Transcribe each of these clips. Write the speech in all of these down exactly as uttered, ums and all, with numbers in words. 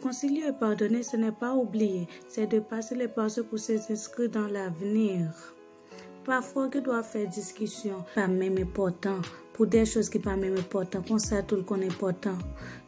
Concilier et pardonner, ce n'est pas oublier, c'est de passer le passé pour s'inscrire dans l'avenir. Pafwa, w gen dwa fè diskisyon pa menm enpòtan pou de choz ki pa menm enpòtan, konsa tou l konn enpòtan.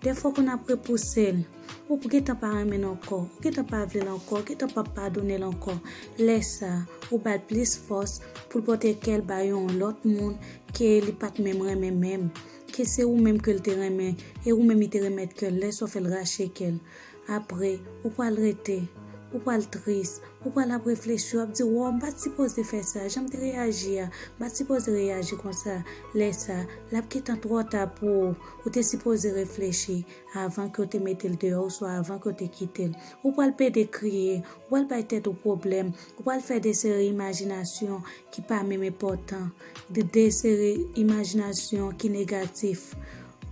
Dèfwa, w konn ap repouse l. Ou gentan pa renmen l ankò, ou gentan pa vle l ankò, ou gentan pa padone l ankò. Lè sa, ou ba l plis fòs pou l pote kè l bay yon lòt moun ke li pa t menm renmen menm, ke se ou menm ke l te renmen, e ou menm li te remèt kè l, lè sa w fè l rache kè l. Apre, ou pral rete, ou pral tris, ou pral ap reflechi, w ap di, "Wow, m pa t sipoze fè sa, jan m te reyaji a, m pa t sipoze reyaji konsa." Lè sa, l ap gentan twò ta pou ou. Ou te sipoze reflechi avan ke w te mete l deyò, oswa avan ke w te kite l. Ou pral pede kriye, ou pral bay tèt ou pwoblèm, ou pral fè de seri imajinasyon ki pa menm enpòtan, de, de seri imajinasyon ki negatif.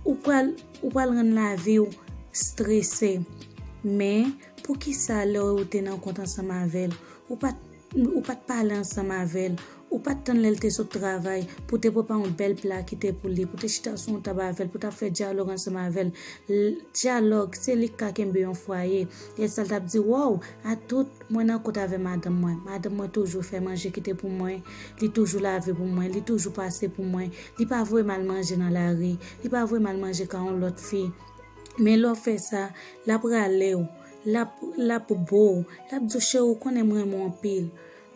Ou pral, ou pral rann lavi w strese. Men, poukisa lè w te nan kont ansanm avè l, ou pa t, ou pa t pale ansanm avè l, ou pa t tann lè l te sot travay pou te prepare yon bèl pla kite pou li, pou te chita sou yon tab avè l, pou t ap fè dyalòg ansanm avè l? L-, dyalòg, se li k ka kenbe yon fwaye. Lè sa l t ap di, "Wow, a tout, mwen nan kont avè madanm mwen. Madanm mwen toujou fè manje kite pou mwen, li toujou lave pou mwen, li toujou pase pou mwen, li pa voye m al manje nan lari, li pa voye m al manje ka yon lòt fi." Men lè w fè sa, l ap rale w, l ap, l ap bo w, l ap di w, "Cheri, ou konnen m renmen w anpil.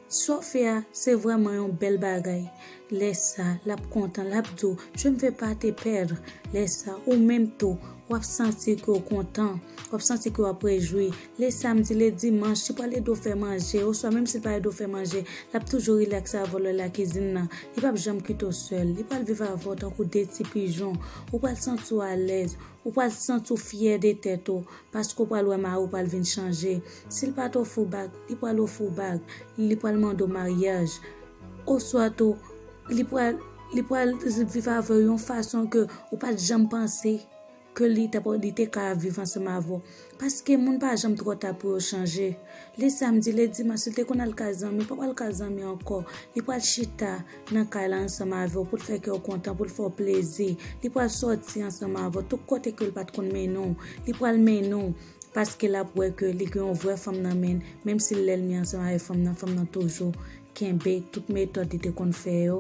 Sa w fè a, se vrèman yon bèl bagay." Lè sa, l ap kontan, l ap di w, "Je ne veux pas te perdre." Lè sa, ou menm tou, w ap santi ke w kontan, w ap santi ke w ap rejwi. Le samdi, le dimanch, li pral ede w fè manje, oswa menm si l pa ede w fè manje, l ap toujou rilaks avè w lè l lakizin nan. Li p ap janm kite w sèl. Li pral viv avè w tankou de ti pijon. Ou pral santi w alèz. Ou pral santi w fyè de tèt ou, paske w pral wè mari w pral vin chanje. Si l pa t ofri w bag, li pral ofri w bag. Li pral mande w maryaj. Oswa tou, li pral, li pral viv avè w yon fason ke ou pa t janm panse ke li t ap, li te ka viv ansanm avè w. Paske moun pa janm twò ta pou yo chanje. Le samdi, le dimanch, si l te konn al kay zanmi, l p ap al kay zanmi ankò. Li pral chita nan kay la ansanm avè w pou l fè kè w kontan, pou l fè w plezi. Li pral sòti ansanm avè w. Tout kote ke l pa t konn mennen w, li pral mennen w. Paske l ap wè ke li gen yon vrè fanm nan men l, menm si l lènmi ansanm avè fanm nan, fanm nan toujou kenbe tout metòd li te konn fè yo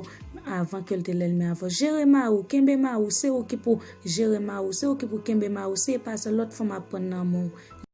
avan ke l te lènmi avè w. Jere mari w, kenbe mari w, se ou ki pou jere mari w, se ou ki pou kenbe mari w, se pa sa lòt fanm ap pran nan men w.